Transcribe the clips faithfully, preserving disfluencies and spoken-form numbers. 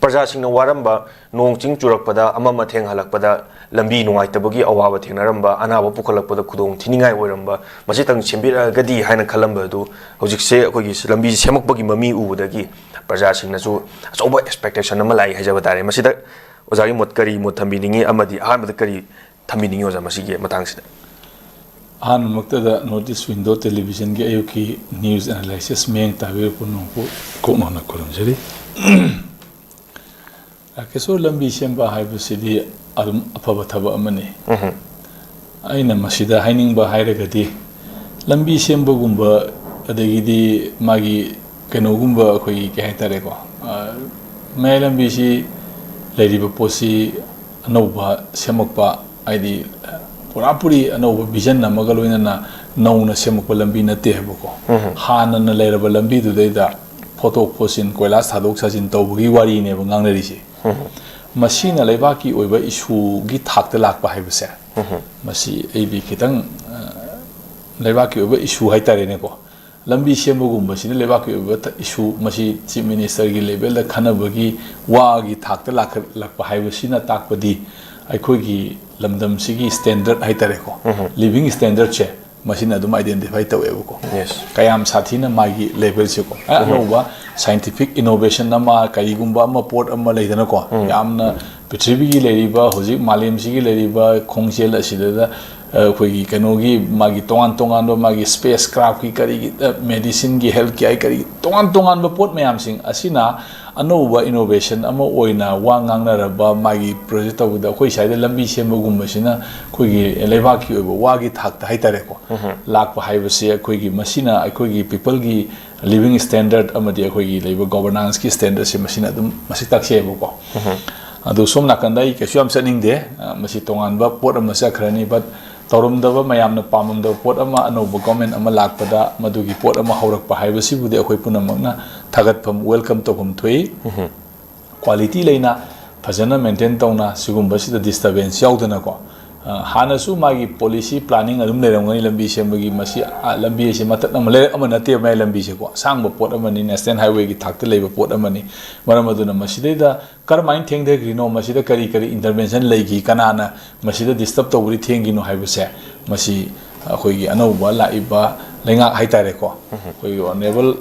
ꯄ꯭ꯔꯖꯥꯁꯤꯡꯅ ꯋꯥꯔꯝꯕ, ꯅꯣꯡ ꯆꯤꯡ ꯆꯨꯔꯛꯄꯗ, ꯑꯃ ꯑꯃ ꯊꯦꯡ ꯍꯜꯂꯛꯄꯗ ꯂꯝꯕꯤ ꯅꯨꯡꯉꯥꯏꯇꯕꯒꯤ ꯑꯋꯥꯕ ꯊꯦꯡꯅꯔꯝꯕ, ꯑꯅꯥꯕ ꯄꯨꯈꯠꯂꯛꯄꯗ ꯈꯨꯗꯣꯡ ꯊꯤꯅꯤꯡꯉꯥꯏ ꯑꯣꯏꯔꯝꯕ, ꯃꯁꯤꯇꯪ ꯁꯦꯝꯕꯤꯔꯛꯑꯒꯗꯤ ꯍꯥꯏꯅ ꯈꯜꯂꯝꯕ ꯑꯗꯨ ꯍꯧꯖꯤꯛꯁꯦ ꯑꯩꯈꯣꯏꯒꯤ ꯂꯝꯕꯤ ꯁꯦꯝꯃꯛꯄꯒꯤ ꯃꯃꯤ ꯎꯕꯗꯒꯤ ꯄ꯭ꯔꯖꯥꯁꯤꯡꯅꯁꯨ ꯑꯆꯧꯕ expectation ꯑꯃ ꯂꯥꯛꯏ ꯍꯥꯏꯖꯕ ꯇꯥꯔꯦ꯫ ꯃꯁꯤꯗ ꯑꯣꯖꯥꯒꯤ ꯃꯣꯠ ꯀꯔꯤ ꯃꯣꯠ ꯊꯝꯕꯤꯅꯤꯡꯉꯤ, ꯑꯃꯗꯤ ꯑꯍꯥꯟꯕꯗ ꯀꯔꯤ ꯊꯝꯕꯤꯅꯤꯡꯉꯤ ꯑꯣꯖꯥ ꯃꯁꯤꯒꯤ ꯃꯇꯥꯡꯁꯤꯗ? ꯑꯍꯥꯟꯕꯃꯛꯇꯗ North East Window Televisionꯒꯤ ꯑꯌꯨꯛꯀꯤ news analysis ꯃꯤꯠꯌꯦꯡ ꯇꯥꯕꯤꯕ ꯄꯨꯝꯅꯃꯛꯄꯨ ꯀꯣꯛ ꯅꯧꯅ ꯈꯨꯔꯨꯝꯖꯔꯤ꯫ ꯔꯥꯀꯦꯁꯣꯔ, ꯂꯝꯕꯤ ꯁꯦꯝꯕ ꯍꯥꯏꯕꯁꯤꯗꯤ ꯑꯗꯨꯝ ꯑꯐꯕ ꯊꯕꯛ ꯑꯃꯅꯤ꯫ ꯑꯩꯅ ꯃꯁꯤꯗ ꯍꯥꯏꯅꯤꯡꯕ ꯍꯥꯏꯔꯒꯗꯤ, ꯂꯝꯕꯤ ꯁꯦꯝꯕꯒꯨꯝꯕ, ꯑꯗꯒꯤꯗꯤ ꯃꯥꯒꯤ ꯀꯩꯅꯣꯒꯨꯝꯕ, ꯑꯩꯈꯣꯏꯒꯤ ꯀꯩ ꯍꯥꯏꯇꯥꯔꯦꯀꯣ, ꯑ, ꯃꯌꯥꯏ ꯂꯝꯕꯤꯁꯤ ꯂꯩꯔꯤꯕ ꯄꯣꯠꯁꯤ ꯑꯅꯧꯕ ꯁꯦꯝꯃꯛꯄ, ꯍꯥꯏꯗꯤ ꯄꯨꯔꯥ ꯄꯨꯔꯤ ꯑꯅꯧꯕ vision ꯑꯃꯒ ꯂꯣꯏꯅꯅ ꯅꯧꯅ ꯁꯦꯝꯃꯛꯄ ꯂꯝꯕꯤ ꯅꯠꯇꯦ ꯍꯥꯏꯕꯀꯣ꯫ ꯍꯥꯟꯅꯅ ꯂꯩꯔꯕ ꯂꯝꯕꯤꯗꯨꯗꯩꯗ ꯐꯣꯠꯇꯣꯛ ꯐꯣꯠꯆꯤꯟ, ꯀꯣꯏꯂꯥꯁ ꯊꯥꯗꯣꯛ ꯊꯥꯖꯤꯟ ꯇꯧꯕꯒꯤ ꯋꯥꯔꯤꯅꯦꯕ ꯉꯥꯡꯅꯔꯤꯁꯦ꯫ ꯃꯁꯤꯅ ꯂꯩꯕꯥꯛꯀꯤ ꯑꯣꯏꯕ issueꯒꯤ ꯊꯥꯛꯇ ꯂꯥꯛꯄ ꯍꯥꯏꯕꯁꯦ, ꯃꯁꯤ ꯑꯩꯗꯤ ꯈꯤꯇꯪ, ꯑ, ꯂꯩꯕꯥꯛꯀꯤ ꯑꯣꯏꯕ issue ꯍꯥꯏꯇꯥꯔꯦꯅꯦꯀꯣ꯫ ꯂꯝꯕꯤ ꯁꯦꯝꯕꯒꯨꯝꯕꯁꯤꯅ ꯂꯩꯕꯥꯛꯀꯤ ꯑꯣꯏꯕ ꯊ-, issue, ꯃꯁꯤ Chief Ministerꯒꯤ levelꯗ ꯈꯟꯅꯕꯒꯤ ꯋꯥꯒꯤ ꯊꯥꯛꯇ ꯂꯥꯛꯈꯠꯂꯛꯄ ꯍꯥꯏꯕꯁꯤꯅ ꯇꯥꯛꯄꯗꯤ ꯑꯩꯈꯣꯏꯒꯤ ꯂꯝꯗꯝꯁꯤꯒꯤ standard ꯍꯥꯏꯇꯥꯔꯦꯀꯣ, living standardꯁꯦ ꯃꯁꯤꯅ ꯑꯗꯨꯝ identify ꯇꯧꯋꯦꯕꯀꯣ꯫ Yes. ꯀꯌꯥꯝ ꯁꯥꯊꯤꯅ ꯃꯥꯒꯤ levelꯁꯦꯀꯣ꯫ ꯑ, ꯑꯅꯧꯕ scientific innovation ꯑꯃ, ꯀꯔꯤꯒꯨꯝꯕ ꯑꯃ, ꯄꯣꯠ ꯑꯃ ꯂꯩꯗꯅꯀꯣ, ꯌꯥꯝꯅ ꯄ꯭ꯔꯤꯊꯤꯕꯤꯒꯤ ꯂꯩꯔꯤꯕ, ꯍꯧꯖꯤꯛ ꯃꯥꯂꯦꯝꯁꯤꯒꯤ ꯂꯩꯔꯤꯕ ꯈꯣꯡꯖꯦꯜ ꯑꯁꯤꯗ, ꯑ, ꯑꯩꯈꯣꯏꯒꯤ ꯀꯩꯅꯣꯒꯤ ꯃꯥꯒꯤ ꯇꯣꯉꯥꯟ ꯇꯣꯉꯥꯟꯕ ꯃꯥꯒꯤ spacecraftꯀꯤ ꯀꯔꯤꯒꯤ, ꯑ, medicineꯒꯤ, healthꯀꯤ ꯍꯥꯏ ꯀꯔꯤ ꯇꯣꯉꯥꯟ ꯇꯣꯉꯥꯟꯕ ꯄꯣꯠ ꯃꯌꯥꯝꯁꯤꯡ ꯑꯁꯤꯅ ꯑꯅꯧꯕ innovation ꯑꯃ ꯑꯣꯏꯅ ꯋꯥ ꯉꯥꯡꯅꯔꯕ ꯃꯥꯒꯤ project ꯇꯧꯕꯗ ꯑꯩꯈꯣꯏ ꯁ꯭ꯋꯥꯏꯗ ꯂꯝꯕꯤ ꯁꯦꯝꯕꯒꯨꯝꯕꯁꯤꯅ ꯑꯩꯈꯣꯏꯒꯤ ꯂꯩꯕꯥꯛꯀꯤ ꯑꯣꯏꯕ ꯋꯥꯒꯤ ꯊꯥꯛꯇ ꯍꯥꯏꯇꯥꯔꯦꯀꯣ, ꯂꯥꯛꯄ ꯍꯥꯏꯕꯁꯤ ꯑꯩꯈꯣꯏꯒꯤ ꯃꯁꯤꯅ ꯑꯩꯈꯣꯏꯒꯤ peopleꯒꯤ living standard ꯑꯃꯗꯤ ꯑꯩꯈꯣꯏꯒꯤ ꯂꯩꯕ governanceꯀꯤ standardꯁꯦ ꯃꯁꯤꯅ ꯑꯗꯨꯝ ꯃꯁꯤ ꯇꯥꯛꯆꯩꯑꯕꯀꯣ꯫ ꯑꯗꯨ ꯁꯣꯝ ꯅꯥꯀꯟꯗ ꯑꯩ ꯀꯩꯁꯨ ꯌꯥꯝ ꯆꯠꯅꯤꯡꯗꯦ, ꯑ, ꯃꯁꯤ ꯇꯣꯉꯥꯟꯕ ꯄꯣꯠ ꯑꯃ ꯆꯠꯈ꯭ꯔꯅꯤ, but ꯇꯧꯔꯝꯗꯕ, ꯃꯌꯥꯝꯅ ꯄꯥꯝꯃꯝꯗꯕ ꯄꯣꯠ ꯑꯃ, ꯑꯅꯧꯕ government ꯑꯃ ꯂꯥꯛꯄꯗ ꯃꯗꯨꯒꯤ ꯄꯣꯠ ꯑꯃ ꯍꯧꯔꯛꯄ ꯍꯥꯏꯕꯁꯤꯕꯨꯗꯤ ꯑꯩꯈꯣꯏ ꯄꯨꯝꯅꯃꯛꯅ ꯊꯥꯒꯠꯐꯝ, welcome ꯇꯧꯐꯝ ꯊꯣꯛꯏ꯫ Quality ꯂꯩꯅ ꯐꯖꯅ maintain ꯇꯧꯅ ꯁꯤꯒꯨꯝꯕꯁꯤꯗ disturbance ꯌꯥꯎꯗꯅꯀꯣ, ꯑ, ꯍꯥꯟꯅꯁꯨ ꯃꯥꯒꯤ policy planning ꯑꯗꯨꯝ ꯂꯩꯔꯝꯒꯅꯤ꯫ ꯂꯝꯕꯤ ꯁꯦꯝꯕꯒꯤ, ꯃꯁꯤ, ꯑ, ꯂꯝꯕꯤ ꯑꯁꯤ ꯃꯇꯠ ꯑꯃ, ꯂꯩꯔꯛ ꯑꯃ ꯅꯠꯇꯦ, ꯃꯌꯥꯏ ꯂꯝꯕꯤꯁꯦꯀꯣ, ꯑꯁꯥꯡꯕ ꯄꯣꯠ ꯑꯃꯅꯤ, national highwayꯒꯤ ꯊꯥꯛꯇ ꯂꯩꯕ ꯄꯣꯠ ꯑꯃꯅꯤ꯫ ꯃꯔꯝ ꯑꯗꯨꯅ ꯃꯁꯤꯗꯩꯗ ꯀꯔꯝꯍꯥꯏꯅ ꯊꯦꯡꯊꯈ꯭ꯔꯤꯅꯣ, ꯃꯁꯤꯗ ꯀꯔꯤ ꯀꯔꯤ intervention ꯂꯩꯈꯤ, ꯀꯅꯥꯅ ꯃꯁꯤꯗ disturb ꯇꯧꯕꯗꯤ ꯊꯦꯡꯈꯤꯅꯣ ꯍꯥꯏꯕꯁꯦ, ꯃꯁꯤ ꯑꯩꯈꯣꯏꯒꯤ ꯑꯅꯧꯕ ꯂꯥꯛꯏꯕ ꯂꯩꯉꯥꯛ ꯍꯥꯏꯇꯥꯔꯦꯀꯣ, ꯑꯩꯈꯣꯏꯒꯤ honourable,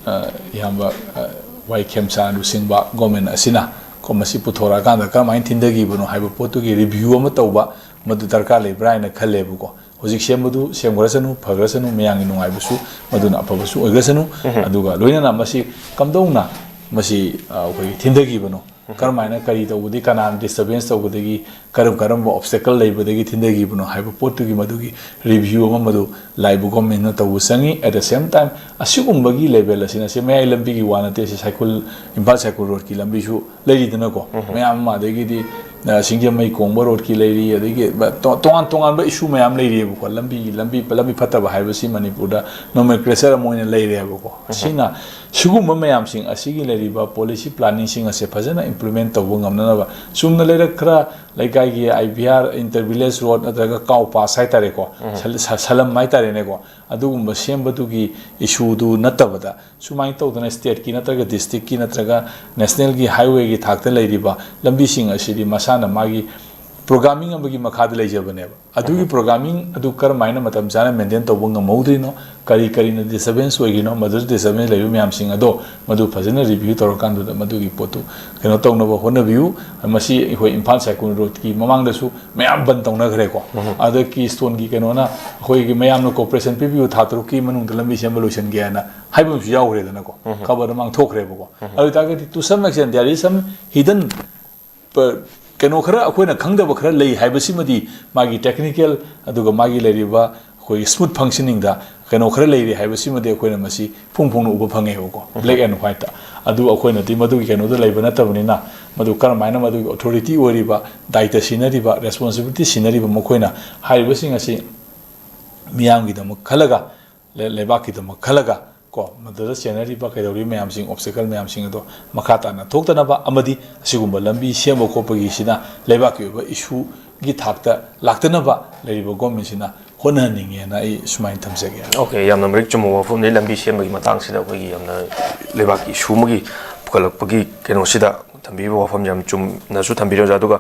ꯑ, ꯏꯌꯥꯝꯕ, ꯑ, ꯋꯥꯏ ꯈꯦꯝꯆꯥꯟ ꯂꯨꯆꯤꯡꯕ government ꯑꯁꯤꯅ ꯀꯣ, ꯃꯁꯤ ꯄꯨꯊꯣꯔꯛꯑꯀꯥꯟꯗ ꯀꯔꯝꯍꯥꯏꯅ ꯊꯤꯟꯊꯈꯤꯕꯅꯣ ꯍꯥꯏꯕ ꯄꯣꯠꯇꯨꯒꯤ review ꯑꯃ ꯇꯧꯕ, ꯃꯗꯨ ꯗꯔꯀꯥꯔ ꯂꯩꯕ꯭ꯔꯥ ꯍꯥꯏꯅ ꯈꯜꯂꯦꯕꯀꯣ꯫ ꯍꯧꯖꯤꯛ ꯁꯦꯝꯕꯗꯨ ꯁꯦꯝꯈ꯭ꯔꯁꯅꯨ, ꯐꯈ꯭ꯔꯁꯅꯨ, ꯃꯌꯥꯝꯒꯤ ꯅꯨꯡꯉꯥꯏꯕꯁꯨ ꯃꯗꯨꯅ ꯑꯐꯕꯁꯨ ꯑꯣꯏꯈ꯭ꯔꯁꯅꯨ꯫ ꯑꯗꯨꯒ ꯂꯣꯏꯅꯅ ꯃꯁꯤ ꯀꯝꯗꯧꯅ ꯃꯁꯤ, ꯑ, ꯑꯩꯈꯣꯏꯒꯤ ꯊꯤꯟꯊꯈꯤꯕꯅꯣ, ꯀꯔꯝꯍꯥꯏꯅ, ꯀꯔꯤ ꯇꯧꯕꯗꯒꯤ, ꯀꯅꯥꯅ disturbance ꯇꯧꯕꯗꯒꯤ, ꯀꯔꯝ ꯀꯔꯝꯕ obstacle ꯂꯩꯕꯗꯒꯤ ꯊꯤꯟꯊꯈꯤꯕꯅꯣ ꯍꯥꯏꯕ ꯄꯣꯠꯇꯨꯒꯤ ꯃꯗꯨꯒꯤ review ꯑꯃ ꯃꯗꯨ ꯂꯥꯛꯏꯕ governmentꯅ ꯇꯧꯕ ꯆꯪꯉꯤ꯫ At the same time, ꯑꯁꯤꯒꯨꯝꯕꯒꯤ level ꯑꯁꯤꯅ, ꯁꯤ ꯃꯌꯥꯏ ꯂꯝꯕꯤꯒꯤ ꯋꯥ ꯅꯠꯇꯦ, ꯁꯤ ꯁꯥꯏꯈꯨꯜ, ꯏꯝꯐꯥꯜ ꯁꯥꯏꯈꯨꯜ roadꯀꯤ ꯂꯝꯕꯤꯁꯨ ꯂꯩꯔꯤꯗꯅꯀꯣ, ꯃꯌꯥꯝ ꯑꯃ, ꯑꯗꯒꯤꯗꯤ, ꯑ, ꯁꯤꯡꯖꯃꯩ ꯀꯣꯡꯕ roadꯀꯤ ꯂꯩꯔꯤ, ꯑꯗꯒꯤ ꯇꯣ-, ꯇꯣꯉꯥꯟ ꯇꯣꯉꯥꯟꯕ issue ꯃꯌꯥꯝ ꯂꯩꯔꯤꯑꯕꯀꯣ꯫ ꯂꯝꯕꯤꯒꯤ, ꯂꯝꯕꯤ, ꯂꯝꯕꯤ ꯐꯠꯇꯕ ꯍꯥꯏꯕꯁꯤ ꯃꯅꯤꯄꯨꯔꯗ nomenclature ꯑꯃ ꯑꯣꯏꯅ ꯂꯩꯔꯦꯕꯀꯣ꯫ ꯑꯁꯤꯅ, ꯁꯤꯒꯨꯝꯕ ꯃꯌꯥꯝꯁꯤꯡ ꯑꯁꯤꯒꯤ ꯂꯩꯔꯤꯕ policy planningꯁꯤꯡ ꯑꯁꯦ ꯐꯖꯅ implement ꯇꯧꯕ ꯉꯝꯅꯅꯕ, ꯆꯨꯝꯅ ꯂꯩꯔꯛ ꯈꯔ, ꯂꯩꯀꯥꯏꯒꯤ I B R, inter village road ꯅꯠꯇ꯭ꯔꯒ cow pass ꯍꯥꯏꯇꯥꯔꯦꯀꯣ, ꯁꯜ-, ꯁ-, ꯁꯂꯝ ꯍꯥꯏꯇꯥꯔꯦꯅꯦꯀꯣ, ꯑꯗꯨꯒꯨꯝꯕ ꯁꯦꯝꯕꯗꯨꯒꯤ issueꯗꯨ ꯅꯠꯇꯕꯗ, ꯁꯨꯃꯥꯏꯅ ꯇꯧꯗꯅ stateꯀꯤ ꯅꯠꯇ꯭ꯔꯒ districtꯀꯤ ꯅꯠꯇ꯭ꯔꯒ nationalꯒꯤ highwayꯒꯤ ꯊꯥꯛꯇ ꯂꯩꯔꯤꯕ ꯂꯝꯕꯤꯁꯤꯡ ꯑꯁꯤꯗꯤ ꯃꯁꯥꯅ ꯃꯥꯒꯤ programming ꯑꯃꯒꯤ ꯃꯈꯥꯗ ꯂꯩꯖꯕꯅꯦꯕ꯫ ꯑꯗꯨꯒꯤ programming ꯑꯗꯨ ꯀꯔꯝꯍꯥꯏꯅ ꯃꯇꯝ ꯆꯥꯅ maintain ꯇꯧꯕ ꯉꯝꯍꯧꯗ꯭ꯔꯤꯅꯣ, ꯀꯔꯤ ꯀꯔꯤꯅ disturbance ꯑꯣꯏꯔꯤꯅꯣ, ꯃꯗꯨꯗ disturbance ꯂꯩꯕ ꯃꯌꯥꯝꯁꯤꯡ ꯑꯗꯣ ꯃꯗꯨ ꯐꯖꯅ review ꯇꯧꯔꯀꯥꯟꯗꯨꯗ ꯃꯗꯨꯒꯤ ꯄꯣꯠꯇꯨ ꯀꯩꯅꯣ ꯇꯧꯅꯕ ꯍꯣꯠꯅꯕꯤꯌꯨ꯫ ꯃꯁꯤ ꯑꯩꯈꯣꯏ ꯏꯝꯐꯥꯜ ꯁꯥꯏꯀꯨꯜ roadꯀꯤ ꯃꯃꯥꯡꯗꯁꯨ ꯃꯌꯥꯝ ꯕꯟ ꯇꯧꯅꯈ꯭ꯔꯦꯀꯣ꯫ ꯑꯗ Keystoneꯒꯤ ꯀꯩꯅꯣꯅ ꯑꯩꯈꯣꯏꯒꯤ ꯃꯌꯥꯝꯅ cooperation ꯄꯤꯕꯤꯌꯨ, ꯊꯥ ꯇꯔꯨꯛꯀꯤ ꯃꯅꯨꯡꯗ ꯂꯝꯕꯤ ꯁꯦꯝꯕ ꯂꯣꯏꯁꯤꯟꯒꯦ ꯍꯥꯏꯅ ꯍꯥꯏꯕ ꯑꯃꯁꯨ ꯌꯥꯎꯈ꯭ꯔꯦꯗꯅꯀꯣ꯫ ꯈꯕꯔꯗ ꯃꯥꯡꯊꯣꯛꯈ꯭ꯔꯦꯕꯀꯣ꯫ ꯑꯗꯨ ꯑꯣꯏꯇꯥꯔꯒꯗꯤ to some extent there is some hidden ꯄ-, ꯀꯩꯅꯣ ꯈꯔ ꯑꯩꯈꯣꯏꯅ ꯈꯪꯗꯕ ꯈꯔ ꯂꯩ ꯍꯥꯏꯕꯁꯤꯃꯗꯤ ꯃꯥꯒꯤ technical ꯑꯗꯨꯒ ꯃꯥꯒꯤ ꯂꯩꯔꯤꯕ ꯑꯩꯈꯣꯏꯒꯤ smooth functioningꯗ ꯀꯩꯅꯣ ꯈꯔ ꯂꯩꯔꯤ ꯍꯥꯏꯕꯁꯤꯃꯗꯤ ꯑꯩꯈꯣꯏꯅ ꯃꯁꯤ ꯐꯣꯡ ꯐꯣꯡꯅ ꯎꯕ ꯐꯪꯉꯦꯕꯀꯣ, black and whiteꯇ꯫ ꯑꯗꯨ ꯑꯩꯈꯣꯏꯅꯗꯤ ꯃꯗꯨꯒꯤ ꯀꯩꯅꯣꯗ ꯂꯩꯕ ꯅꯠꯇꯕꯅꯤꯅ, ꯃꯗꯨ ꯀꯔꯝꯍꯥꯏꯅ ꯃꯗꯨꯒꯤ authority ꯑꯣꯏꯔꯤꯕ, ꯗꯥꯏꯇ ꯁꯤꯟꯅꯔꯤꯕ, responsibility ꯁꯤꯟꯅꯔꯤꯕ ꯃꯈꯣꯏꯅ ꯍꯥꯏꯔꯤꯕꯁꯤꯡ ꯑꯁꯤ ꯃꯤꯌꯥꯝꯒꯤꯗꯃꯛ ꯈꯜꯂꯒ, ꯂꯩ-, ꯂꯩꯕꯥꯛꯀꯤꯗꯃꯛ ꯈꯜꯂꯒ ꯀꯣ, ꯃꯗꯨꯗ ꯆꯦꯟꯅꯔꯤꯕ ꯀꯩꯗꯧꯔꯤꯕ ꯃꯌꯥꯝꯁꯤꯡ, ꯑꯣꯕꯁꯇꯦꯀꯜ ꯃꯌꯥꯝꯁꯤꯡ ꯑꯗꯣ ꯃꯈꯥ ꯇꯥꯅ ꯊꯣꯛꯇꯅꯕ ꯑꯃꯗꯤ ꯑꯁꯤꯒꯨꯝꯕ ꯂꯝꯕꯤ ꯁꯦꯝꯕ ꯈꯣꯠꯄꯒꯤꯁꯤꯅ ꯂꯩꯕꯥꯛꯀꯤ ꯑꯣꯏꯕ ꯏꯁꯨꯒꯤ ꯊꯥꯛꯇ ꯂꯥꯛꯇꯅꯕ ꯂꯩꯔꯤꯕ ꯒꯣꯔꯃꯦꯟꯁꯤꯅ ꯍꯣꯠꯅꯍꯟꯅꯤꯡꯉꯦꯅ ꯑꯩ ꯁꯨꯃꯥꯏꯅ ꯊꯝꯖꯒꯦ꯫ ꯑꯣꯀꯦ, ꯌꯥꯝꯅ ꯃꯔꯤꯛ ꯆꯨꯝꯕ ꯋꯥꯐꯝꯅꯤ꯫ ꯂꯝꯕꯤ ꯁꯦꯝꯕꯒꯤ ꯃꯇꯥꯡꯁꯤꯗ ꯑꯩꯈꯣꯏꯒꯤ ꯌꯥꯝꯅ ꯂꯩꯕꯥꯛꯀꯤ ꯏꯁꯨ ꯑꯃꯒꯤ ꯄꯨꯈꯠꯂꯛꯄꯒꯤ ꯀꯩꯅꯣꯁꯤꯗ ꯊꯝꯕꯤꯔꯤꯕ ꯋꯥꯐꯝ ꯌꯥꯝ ꯆꯨꯝꯅꯁꯨ ꯊꯝꯕꯤꯔꯦ ꯑꯣꯖꯥ꯫ ꯑꯗꯨꯒ